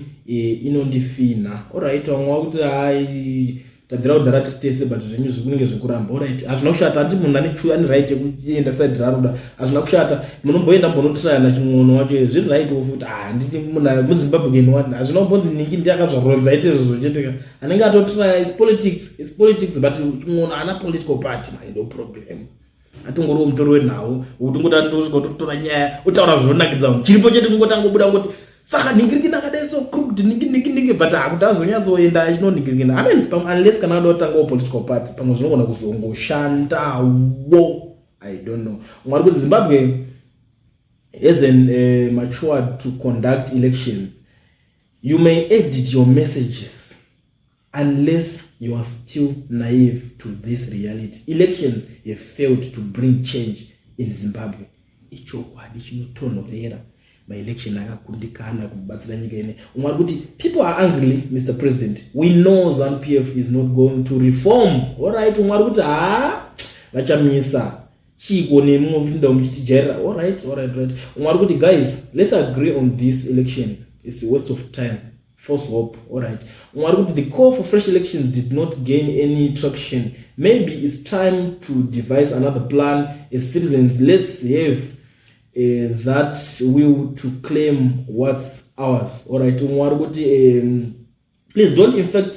inondifina." Alright, vamwe vakuti hai, tabvira kudhara titese, but zvenyu zvikunenge zvekuramba. Alright, hazvina kushata. Handi munhu ane chu ane right yekuenda side raaroda, hazvina kushata. Munomboenda mbonotiraya chimwono wacho, zviri right futi. Handiti munhu muZimbabwe wani, hazvina kumbonzi ningi ndi akazvaronza ite izvozvo chete. Anenge atotiraya, it's politics, it's politics. But chimwono haana political party, my no problem. Atongoriwo mutori wenhau wekuti ngoti andosvika kutotora nyaya, otaura zvinonakidza vanhu. Chiripo chete kungoti angobuda ngoti saka nhingirikini akadai so crooked, ningi ningi ningi, but hakuti azonyatsoenda achinonhingirikina. I mean, unless kana ada kutangawo political party, pamwe zvinogona kuzongoshandawo, I don't know. Mwari kuti Zimbabwe hasn't matured to conduct elections. You may edit your messages unless you are still naive to this reality. Elections have failed to bring change in Zimbabwe. Ichokwadi chinotonhorera, maelection akakundikana kubatsira nyika ine. Umwe ari kuti, "People are angry, Mr President. We know ZANU PF is not going to reform." Alright, umwe ari kuti, "Ha, vachamisa chiiko nemumwe futi muchitijairira." Alright. Umwe ari kuti, "Guys, let's agree on this election. It's a waste of time, false hope." Alright, umwe ari kuti, "The call for fresh elections did not gain any traction. Maybe it's time to devise another plan. As citizens, let's have that will to claim what's ours." Alright, umwe ari kuti, "Please don't infect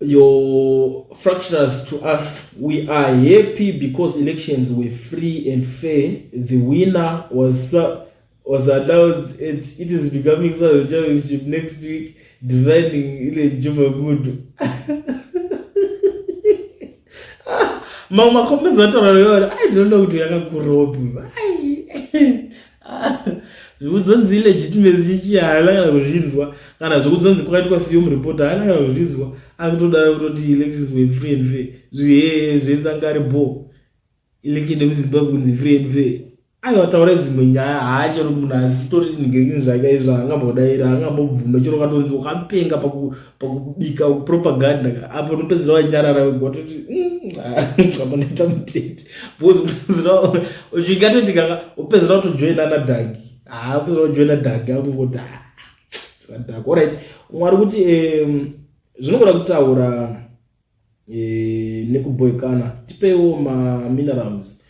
your fractures to us. We are happy because elections were free and fair. The winner was announced and it is becoming Southern Championship next week, dividing ile Juba good." Mamwe macomments ataura, I don't know kuti yakakuropi. Zvekuzonzi illegitimacy chichi, haana kana kuzvinzwa. Kana zvekuzonzi kwakaitwa siyo mureport, haana kana kuzvinzwa. Akutodara kutoti elections were free and fair. Zvihe zvese anga ari bo election yemuZimbabwe kunzi free and fair. Aiwa, taura dzimwe nyaya. Haachero munhu asitori nhingirini zvake izvo angambodaira, angambobvuma chero katonzi wakapenga pakubika propaganda. Apo unopedzera wanyarara wega, watoti apa ndaita mutete, because upedzera uchingatoti kaka upedzera kutojoina nadhagi. Ha, upedzera kujoina dhagi, akungoti zvadhaka. Alright, umwe ari kuti zvinongoda kutaura nekubhoikana. Tipeiwo maminerals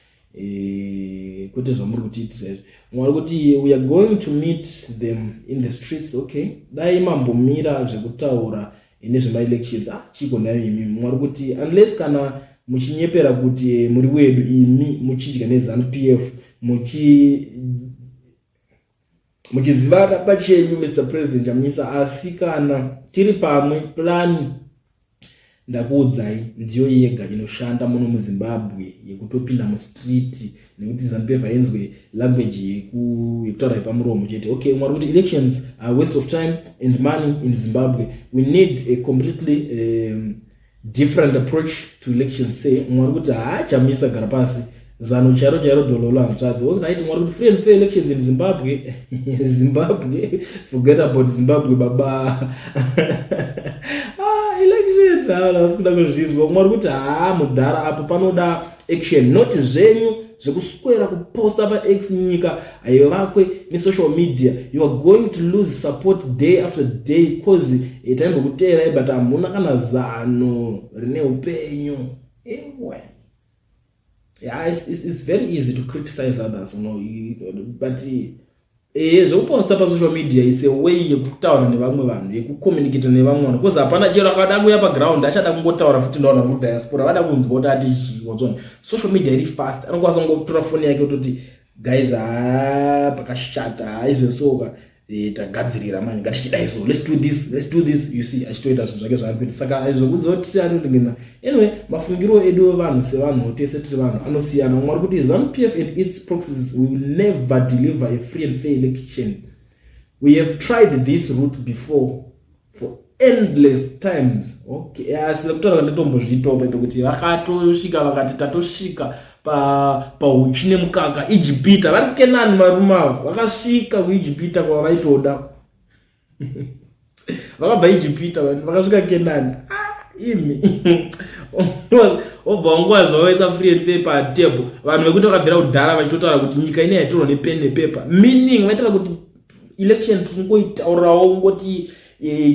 kwete zvamuri kutiitira izvi. Umwe ari kuti, "We are going to meet them in the streets." Okay, dai mambomira zvekutaura nezvemaelections. Ah, chiko nayo imi. Mumwe ari kuti, "Unless kana muchinyepera kuti muri wedu, imi muchidya neZANU PF, muchizivana pachenyu, Mr President Chamisa. Asi kana tiri pamwe, plan ndakuudzai ndiyo yega inoshanda muno muZimbabwe, yekutopinda mustreet, nekuti ZANU PF hainzwe language yekutaura yepamuromo chete." Okay, umwe ari kuti, "Elections are waste of time and money in Zimbabwe. We need a completely different approach to elections." Say umwe ari kuti, "Haachamisa, gara pasi, zano chairo chairo, dhololo hanzvadzi." Right, umwe ari kuti, "Free and fair elections in Zimbabwe? Zimbabwe, forget about Zimbabwe, baba. Ah, elections havasi kuda kuzvinzwa." Umwe ari kuti, "Haa mudhara, apo panoda action, not zvenyu zvekuswera kuposta paX. Nyika haivakwe nesocial media. You are going to lose support day after day, cause taimbokuteerai, but hamuna kana zano rine upenyu." Ewe, yeah, it's very easy to criticize others, but zvekuposta pasocial media, it's a way yekutaura nevamwe vanhu, yekucommunicata nevamwe vanhu, because hapana chero akada kuuya paground achada kungotaura futi ndaona kudiaspora vada kunzwa kuti ati chii. Wazona, social media iri fast, anokwanisa kungotora foni yake kutoti, "Guys, ha, pakashata, haizvesoka." Tagadzirira manje, ngatichidai so, let's do this, let's do this, you see, achitoita zvinhu zvake zvaari kuita. Saka zvekuzoti anodingina, anyway, mafungiro edu evanhu sevanhu tese tiri vanhu anosiyana. Umwe ari kuti ZANU PF and its proxies will never deliver a free and fair election. We have tried this route before for endless times. Okay, asi nekutaura ndatombozviitawo paito kuti vakatosvika vakati tatosvika pauchi nemukaka, Ijipita vari Kenani, varume avo vakasvika kuIjipita kwavaitoda. Vakabva Ijipita vakasvika Kenani. Ah, imi wobva wanguva zvavaisa free and fair patable, vanhu vekuti vakabvira kudhara vachitotaura kuti nyika ine yaitorwa nepen nepaper, meaning vaitaura kuti election tinongoitaurawo kungoti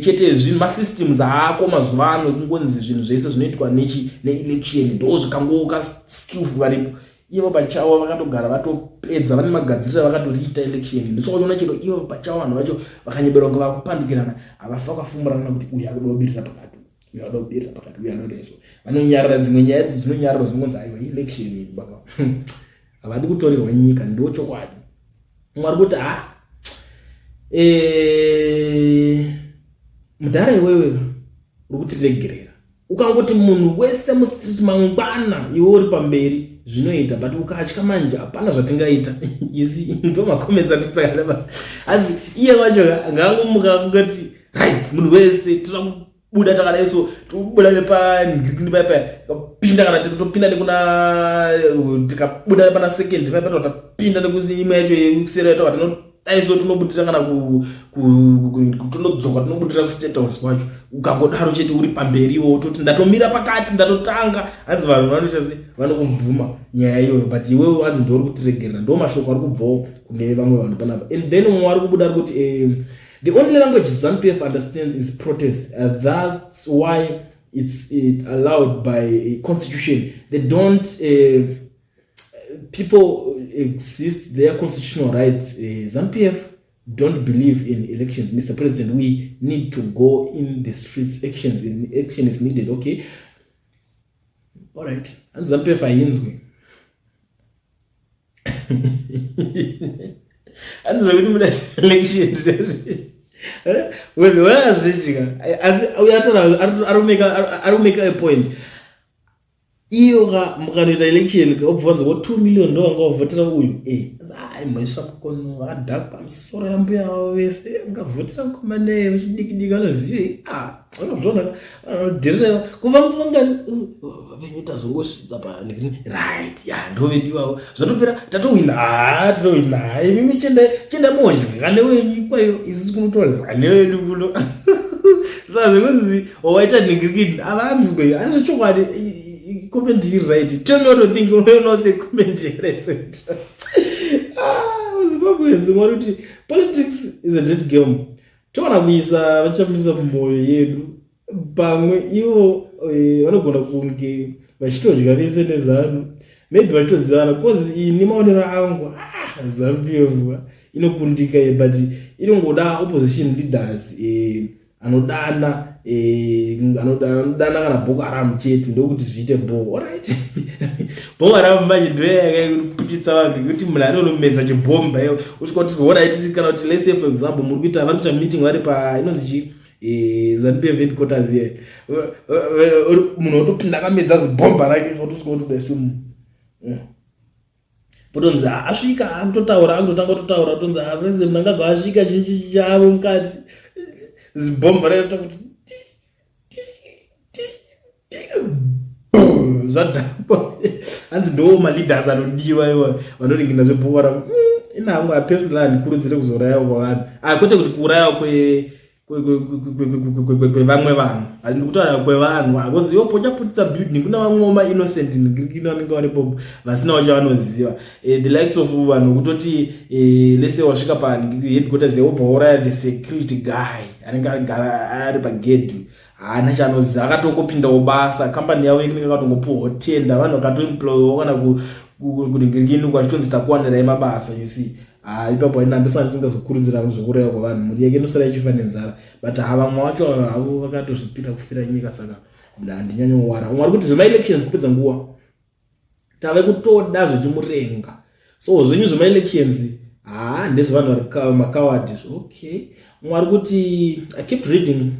chete zvinhu masystems aako mazuva ano ekungonzi zvinhu zvese zvinoitwa nechi neelection ndo zvikangoka skillful varipo. Ivo pachavo vakatogara vatopedza, vane magadziriro vakatoriita election. Ndosaka uchiona chero ivo pachavo vanhu vacho vakanyeberwa kunge vakupandukirana, havafa vakafumurana kuti uyu akuda kubirira pakati, uyu anoda kubirira pakati, uyu anoda izvo. Vanonyarara, dzimwe nyaya idzi dzinonyararwa, dzinongonzi aiwa, election baba, havadi kutorerwa nyika, ndo chokwadi. Mumwe ari kuti ha, mudhara iwewe uri kutiregerera, ukangoti munhu wese mustreet mangwana iwe uri pamberi zvinoita, but ukatya manje hapana zvatingaita. Isi ndo macomments atisakana. Asi iye wacho ngaangomuka kungoti right, munhu wese tinoda kubuda takadai, so tobuda nepangirikini paya tikapinda, kana totopinda nekuna, tikabuda pana second paya tapinda nekuzi imwe yacho yekusera yacho tinodai, so tinobudira kana tonodzoka, tinobudira kuState House kwacho. Ukangodaro chete uri pamberiwo, toti ndatomira pakati, ndatotanga, hanzi vanhu vanoita se vanokubvuma nyaya iyoyo, but iwewe hanzi ndouri kutiregerera. Ndo mashoko ari kubvawo kune vamwe vanhu panapa. And then mumwe ari kubuda ari kuti the only language ZANU PF understands is protest. That's why it's allowed by constitution. They don't people exist their constitutional rights. ZANU PF don't believe in elections. Mr President, we need to go in the streets. Actions in action is needed. Okay, all right, hanzi ZANU PF hainzwi, hanzi zvekuti muda election wazviitika, asi uyo ataura ari kumake a point. Iyo ka mukanoita election obva vanzi wo 2 million ndo vanga vavhotera uyu, ai mhesva mukono vakadhakwa misoro yambuya vavo vese ungavhotera mukomane vechidiki diki vanozivei, vanozvona vanodhirira kuva vangani venyu tazongosvitsa pa right ya ndo vedu ivavo, zvatopera, tatowina, ha, totowina. Imimi chienda modya newenyu ikwayo, isusu kunotora newedu kuno. Saka zvekunzi waita ningirikini havanzwe, asi chokwadi comment iri right. Tell me what you think. Unose comment here? Ah, Zimbabweans mwari kuti politics is a dead game. Toona kuisa vachamisa mumwoyo yedu, pamwe ivo vanogona kunge vachitodya vese neZANU, maybe vachitozivana, 'cause ini maonero angu, ZANU PF inokundika, but inongoda opposition leaders anodana kana Boko Haram chete ndokuti zviite bo. Alright, Boko Haram manje ndoyakaputitsa vanhu ngekuti munhu anonomedza chibhomba iyo usvika kuti alright, kana kuti let's say for example muri kuita, vari kuita meeting vari pa inonzi chii, ZANU PF headquarters here, munhu otopinda akamedza zibhomba rake, otosvika otoda simu, potonzi asvika, akutotaura, akutotanga kutotaura, kutonzi President Mnangagwa asvika, chinchi chavo mukati, zibhomba raita kuti zvadhakwa. Hanzi ndo maleaders anodiwa iwa vanoringina zveBoko Haram. Inhangu apersonally handikurudzire kuzourayiwa kwavanhu, kwete kuti kuurayiwa kwevamwe vanhu, handikutaura kwevanhu, because iwo pochaputisa building kuna vamwewo mainnocent ngirikini vanenge varipo vasinawo chavanoziva. The likes of vanhu kutoti lese wasvika paheadquarters wobva wauraya the security guy anenge agara ari pagedhi, haana chaanoziva, akatongopindawo basa, kambani yavo inenge akatongopuwawo tenda, vanhu vakatoemployiwa kana kuningirikini kwachitonzi takuwanirai mabasa, you see. Ha, ipapo haina, ndosaka ndisingazokurudzira zvokureva kwavanhu, mhuri yake inosara ichifa nenzara, but ha, vamwe vacho havo vakatozvipira kufira nyika, saka handinyanyowara. Umwe ari kuti zvemaelections kupedza nguva, tave kutoda zvechimurenga, so zvenyu zvemaelections. Haa, ndezvevanhu vari makawadi. Okay, mumwe ari kuti, "I keep reading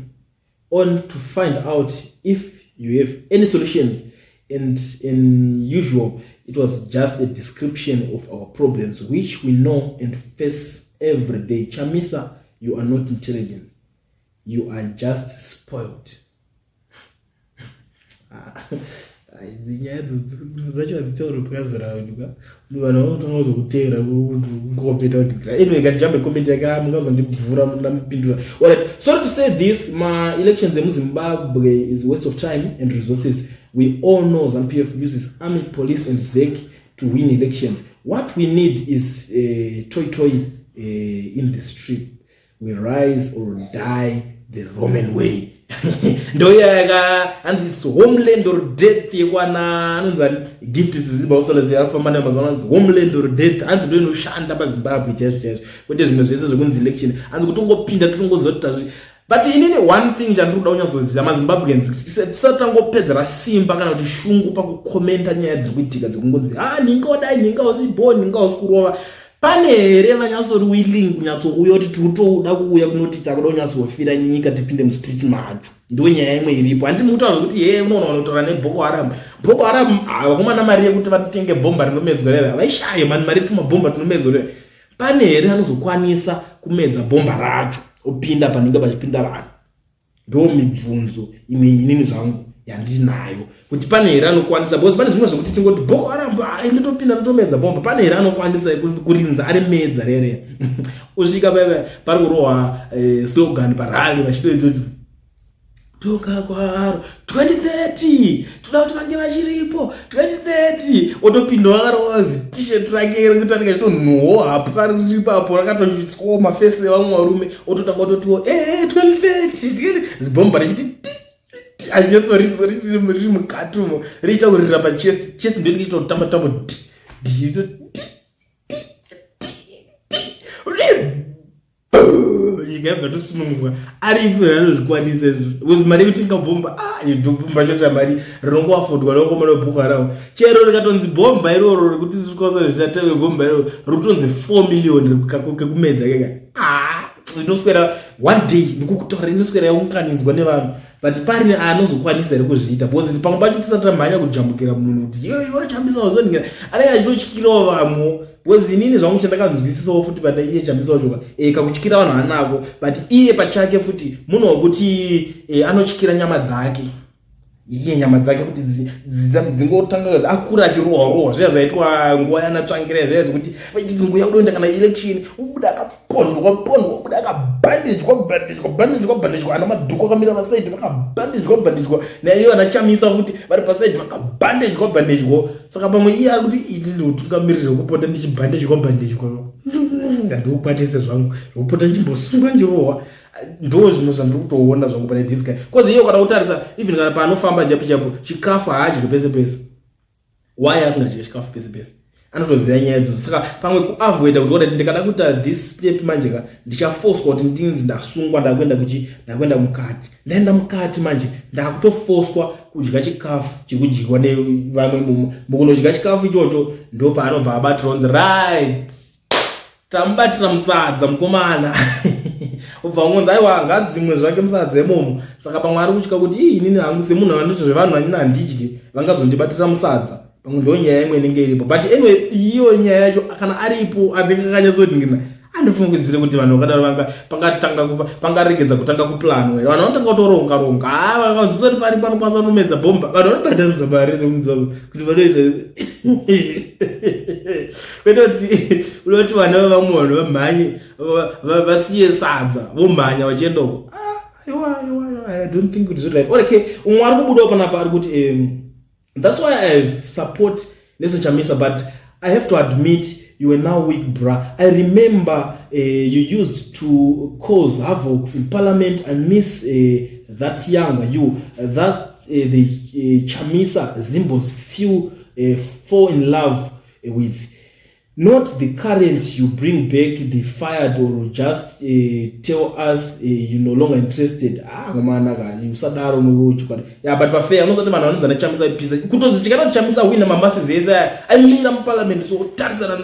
on to find out if you have any solutions, and in usual it was just a description of our problems, which we know and face every day. Chamisa, you are not intelligent, you are just spoiled." Ah, idzi nyaya dzimwe dzacho hadzitauri pukaziraundwa, vanhu vanotanga kuzokuteera kukomenta kuti. Anyway, kandijambe comment yaka mungazondibvura ndamupindura. Alright, sorry to say this, ma-elections emuZimbabwe is waste of time and resources. We all know ZANU-PF uses army, police and ZEC to win elections. What we need is toy toy in the street. We rise or die the Roman way. Ndoyaka hanzi its homeland or death, yekwana anonzi Gift Siziba Ostallos, yakufamba nayo mazuva anonzi homeland or death. Hanzi ndo inoshanda paZimbabwe chaizvo chaizvo, kwete zvimwe zvese zvekunzi election. Hanzi kutongopinda totongozoti tazvi. But inini one thing chandiri kuda kunyatsoziva, maZimbabweans, tisati tangopedzera simba kana kuti shungu pakukomenta nyaya dziri kuitika dzekungonzi, "Ha, ninga wadai, ninga usibo, ninga usi kurova," pane here vanyatsori willing kunyatsouya kuti tiri kutoda kuuya kunoti takuda kunyatsofira nyika, tipinde mustreet macho? Ndo nyaya imwe iripo. Handiti mukutaura zvekuti he, unoona vanotaura neBoko Haram. Boko Haram vakomana, mari yekuti vatenge bhomba rinomedzwa rere havaishaye mani, mari tumabhomba tunomedzwa rere. Pane here anozokwanisa kumedza bhomba racho opinda panenge pachipinda vanhu? Ndo mibvunzo imwe inini zvangu yandinayo, kuti pane here anokwanisa? Because pane zvimwe zvekuti tingoti Boko Haram ndotopinda, ndotomedza bhomba. Pane here anokwanisa kurinza ari medza rere, usvika pari kurohwa slogan parally, vachitoiti toka kwaro 2030, toda kuti vange vachiripo 2030, otopinda wakarova ziT-shirt rake rekuti anenge achitonhuhwo hapwa riripapo, rakatoiswawo mafesi evamwe varume, ototanga ototiwo ee 2030, zibhomba richiti achinyatsorinzo riri mukati umo, richiita kuririra pachest chest, ndo richiita kutamba tambo d d. Nyika yabva tosunungurwa. Aripo anozvikwanisa izvo? Because mari yekutenga bhomba, ah, bhomba chota mari rinongoafodwa nevakomana veBoko Haram. Chero rikatonzi bhomba iroro rekuti rikwanisa zvichatenga bhomba iroro, rikutonzi 4 million kekumedza keka. Ah, inoswera one day, ndikukutaura, inoswera yaunganidzwa nevanhu. But pari anozokwanisa here kuzviita? Because pamwe pacho tisati tamhanya kujambukira munhu kuti iwe Chamisa wazoningina, anenge achitotyirawo vamwe. Because inini zvangu chandakanzwisisawo futi pata iye Chamisa wachoka kakutyira vanhu anako, but iye pachake futi munhu wekuti anotyira nyama dzake iye, nyama dzake kuti dzingotanga akura achirohwa rohwa, zviya zvaitwa nguva yanaTsvangirai, zviya zvekuti vaititi nguva yakudoenda kana election, ubuda akapondwa pondwa, ubuda akabhandijwa bhandijwa bhandijwa bhandijwa, ana Madhuku akamira pasaidi vakabhandijwa bhandijwa, naiyo ana Chamisa futi vari pasaidi vakabhandijwa bhandijwa. Saka pamwe iye ari kuti iti ndiutungamiriri wekupota ndichibhandijwa bhandijwa, handikukwatise zvangu zvekupota ndichimbosungwa njirohwa. Ndo zvimwe zvandiri kutoona zvangu pane this guy, because iye ukada kutarisa, even kana paanofamba chapo chapo, chikafu haadyi pese pese. Why asingadyi chikafu pese pese? Anotoziva nyaya idzodzo. Saka pamwe kuavoida kuti ora ndikada kuita this step manje ka, ndichafoswa kuti ndinzi ndasungwa, ndakuenda kuchi, ndakuenda mukati. Ndaenda mukati manje, ndakutofoswa kudya chikafu chekudyiwa nevamwe. Mukunodya chikafu ichocho, ndo paanobva abatira onzi, "Right, tamubatira musadza mukomana." Ubva ungonzi, "Aiwa, ngadzimwe zvake musadza imomo." Saka pamwe ari kutya kuti, "Ii, inini hangu semunhu anoita zvevanhu vanini handidyi, vangazondibatira musadza." Pamwe ndo nyaya imwe inenge iripo. But anyway, iyo nyaya yacho kana aripo anenge akanyatsodingina, andifungidzire kuti vanhu vakadaro vanga pangatanga pangaregedza kutanga kuplanwa here. Vanhu vanotanga kutoronga ronga. Ha, vakanzwisa kuti pari panokwanisa kunomedza bhomba, vanhu vanobatanidza mari kuti vanoita, kwete kuti unoti vana vevamwe vanhu vamhanye, vasiye sadza, vomhanya vachienda uko. Ah, aiwa, aiwa, aiwa, I don't think kuti zviri right. Okay, umwe ari kubudawo panapa ari kuti, "That's why I support Nelson Chamisa, but I have to admit you were now weak, bra. I remember you used to cause havocs in parliament. I miss that young you, that the Chamisa Zimbos few fall in love with." Not the current you bring back the fired or just tell us you no longer interested. Ah, ngomana ka usadaro muchikwadi. Yeah, but pafair unozoti vanhu vanonzi anachamisa pisa. Kutonzi chikana kuchamisa wina mambasis ese aya. Aimira mu parliament so tarisana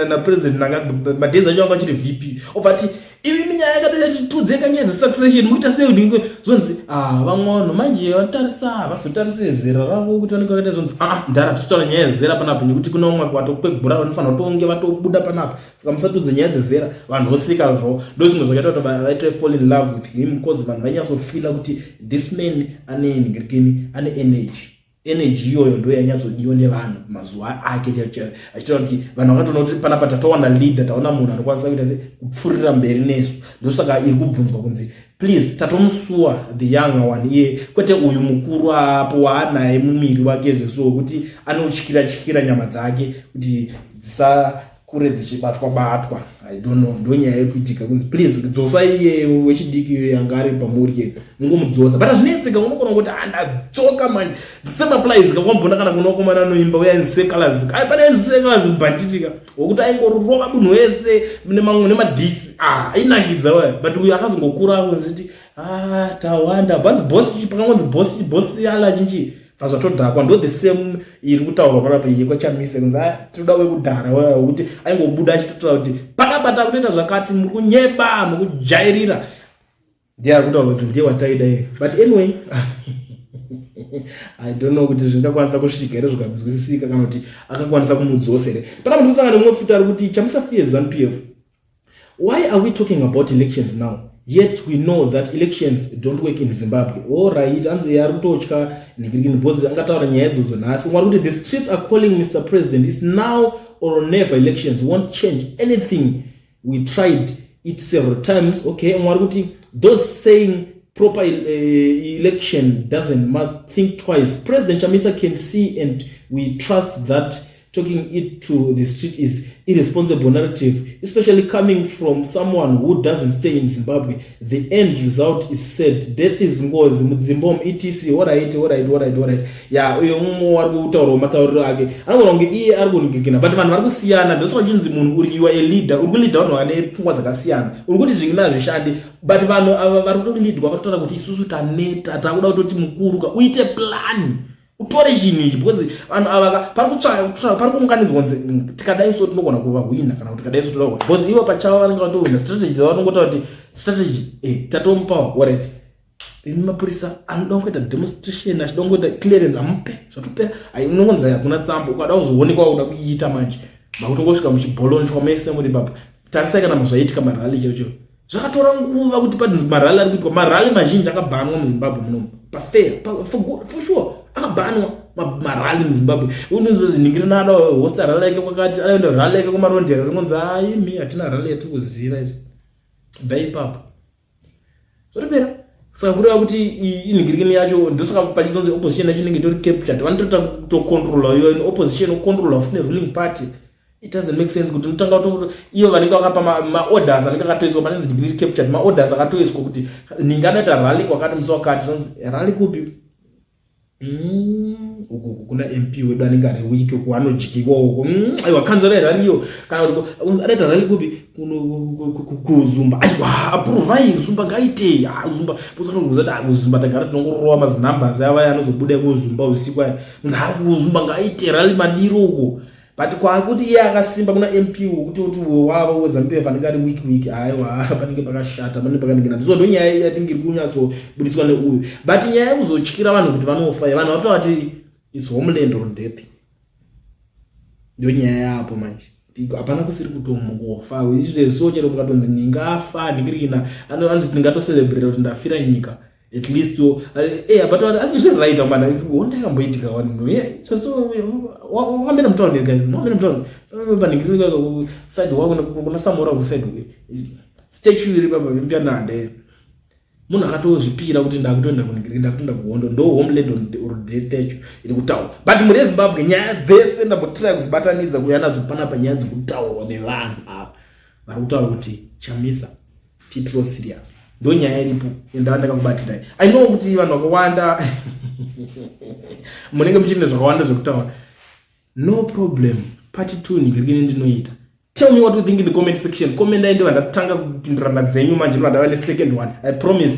na president nanga madays acho anga achiri VP. Obati imi minyaya yakatoita titudzeka nyaya dzesuccession mukuita sei kuti zvonzi ah vamwe vanhu manje vanotarisa vazotarise zera ravo kuti vanenge vakaita zvonzi ah ndara tichitaura nyaya yezera panapa nekuti kuna vamwe vatokwegura vanofanira kutonge vatobuda panapa saka musatudze nyaya dzezera vanhu voseka zvavo ndo zvimwe zvakaita kuti vaite fall in love with him because vanhu vainyatsofila kuti this man ane ningirikini ane energy. Energy iyoyo ndo yainyatsodiwa nevanhu mazuva ake chaivo chaivo, achitaura kuti vanhu vakatoona kuti panapa tatowana leader, taona munhu anokwanisa kuita se kupfurira mberi nesu. Ndosaka iri kubvunzwa kunzi please tatomusuwa the younger one iye, kwete uyu mukuru apo waanaye mumiri wake zvesuwo wekuti anotyira tyira nyama dzake kuti dzisakure dzichibatwa batwa. I don't know, ndo nyaya iri kuitika kunzi please dzosa iye wechidiki iye anga ari pamuri mungomudzosa, but hazvinetseka. Unogona kuti andadzoka manje, the same applies kakwambona kana kuna komana anoimba uya ainzi Sekalaz. Ai, pane ainzi Sekalaz mubhanditika wekuti aingorova munhu wese nemamwe nemadhisi, ah, ainakidza waya, but uyu akazongokura kunziti ah, tawanda banzi boss, pakangonzi boss boss yala chinchi pazvatodhakwa. Ndo the same iri kutaurwa panapa iye kwaChamisa kunzi a tinoda wekudhara waya wekuti aingobuda achitotaura kuti panapa takutoita zvakati, muri kunyeba, muri kujairira. Ndiye ari kutaura kuti ndiye wataida iye, but anyway I don't know kuti zvingakwanisa kusvika here zvikanzwisisika kana kuti akakwanisa kumudzosa here. Panapa ndikusangana nemumwe futi ari kuti Chamisa fears ZANU PF. Why are we talking about elections now yet we know that elections don't work in Zimbabwe? Alright, anzi ari kutotya nhikirikini because angataura nyaya idzodzo nhasi. Umwe ari kuti the streets are calling Mr President, it's now or never, elections won't change anything, we tried it several times. Okay, umwe ari kuti those saying proper election doesn't must think twice. President Chamisa can see and we trust that talking it to the street is irresponsible narrative, especially coming from someone who doesn't stay in Zimbabwe. The end result is said, death is ngozi mudzimba etc. Alright. Ya, uyo mumwe wari kutaurawo matauriro ake anogona kunge iye ari kuningikina, but vanhu vari kusiyana. Ndosaka chinzi munhu uri, you are a leader, uri kuleada vanhu vane pfungwa dzakasiyana. Uri kuti zvingina hazvishandi, but vanhu ava vari kutoleadwa vatotaura kuti isusu taneta, takuda kutoti mukuru ka uite plan, utore chinhu ichi, because vanhu ava pari kutsvaka, pari kuunganidzwa kunzi tikadai so tinogona kuvahwina, kana kuti tikadai so toda, because ivo pachavo vanenge vatohwina. Strategy dzavo vanongotaura kuti strategy tatomupawo. Alright, imi mapurisa anoda kungoita demonstration achida kungoita clearance, amupe, zvatopera. Ai, unongonzi hakuna tsambo. Ukada kuzoonekwa kuda kuiita manje, makutongosvika muchibholonshwa mese muri ipapo. Tarisai kana zvaiitika marally chaicho, zvakatora nguva kuti panzi marally ari kuitwa. Marally mazhinji akabhanwa muZimbabwe munomu, pafair, for sure akabhanwa marally muZimbabwe. Unonziningirina ada hosta rally yake kwakati, aenda rally yake kuMarondera, ringonzi aimi hatina rally yatiri kuziva izvi, bva ipapo zvotopera. Saka kureva kuti inhingirikini yacho, ndosaka pachizonzi opposition yacho inenge itori captured, vanotoita kutocontrola iyo opposition, ocontrola futi neruling party. It doesn't make sense kuti unotanga kuto iyo vanenge vakapa maorders anenge akatoiswa panenzi nhingiri captured, maorders akatoiswa kuti ninge anoita rally kwakati musi wakati. Zvonzi rally kupi? Uku kuna MP wedu anenge ari weak uku, anodyiwa uku. Aiwa, kanzura rally iyo. Kana kuti anoita rally kupi? Kuzumba. Aiwa, aprovai Zumba, ngaite. Ah, Zumba usanongoza kuti kuzumba tagara tinongorova mazinumbers ava anozobuda kuzumba usiku aya. Nzi kuzumba ngaite rally madiro uko, but kwakuti iye akasimba kuna MP wekuti kuti wavo weZANU PF anenge ari weak weak, aiwa, panenge pakashata, panenge pakaningina. So ndo nyaya I think iri kunyatsobudiswa neuyu, but nyaya yekuzotyira vanhu kuti vanofa, vanhu vatova it's homeland or death, ndo nyaya yapo manje. Hapana kusiri kutomukofa so chero mukatonzi ndingafa ndingirikina, anzi ndingatocelebrate kuti ndafira nyika at least. But asi zviri right mana honda yakamboitika wani. So wamene mutaundi, guys, wamene mutaundi paningirika side wako kuna Samora kuside, statue iri papa mbianande, munhu akatozvipira kuti ndakutoenda kuningirika, ndakutoenda kuhondo. Ndo homeland or death yacho iri kutaura. But muri yeZimbabwe, nyaya dzese ndambotry kudzibatanidza kuuya nadzo panapa. Nyaya dzikutaurwa nevanhu ava vari kutaura kuti Chamisa titiro serious, ndo nyaya iripo endava ndakakubatirai. I know kuti vanhu vakawanda munenge muchine zvakawanda zvekutaura, no problem. Part 2 ndigirikini ndinoita. Tell me what you think in the comment section. Comment, ndova ndatanga kupindurana dzenyu manje, ndova ndava nesecond one, I promise.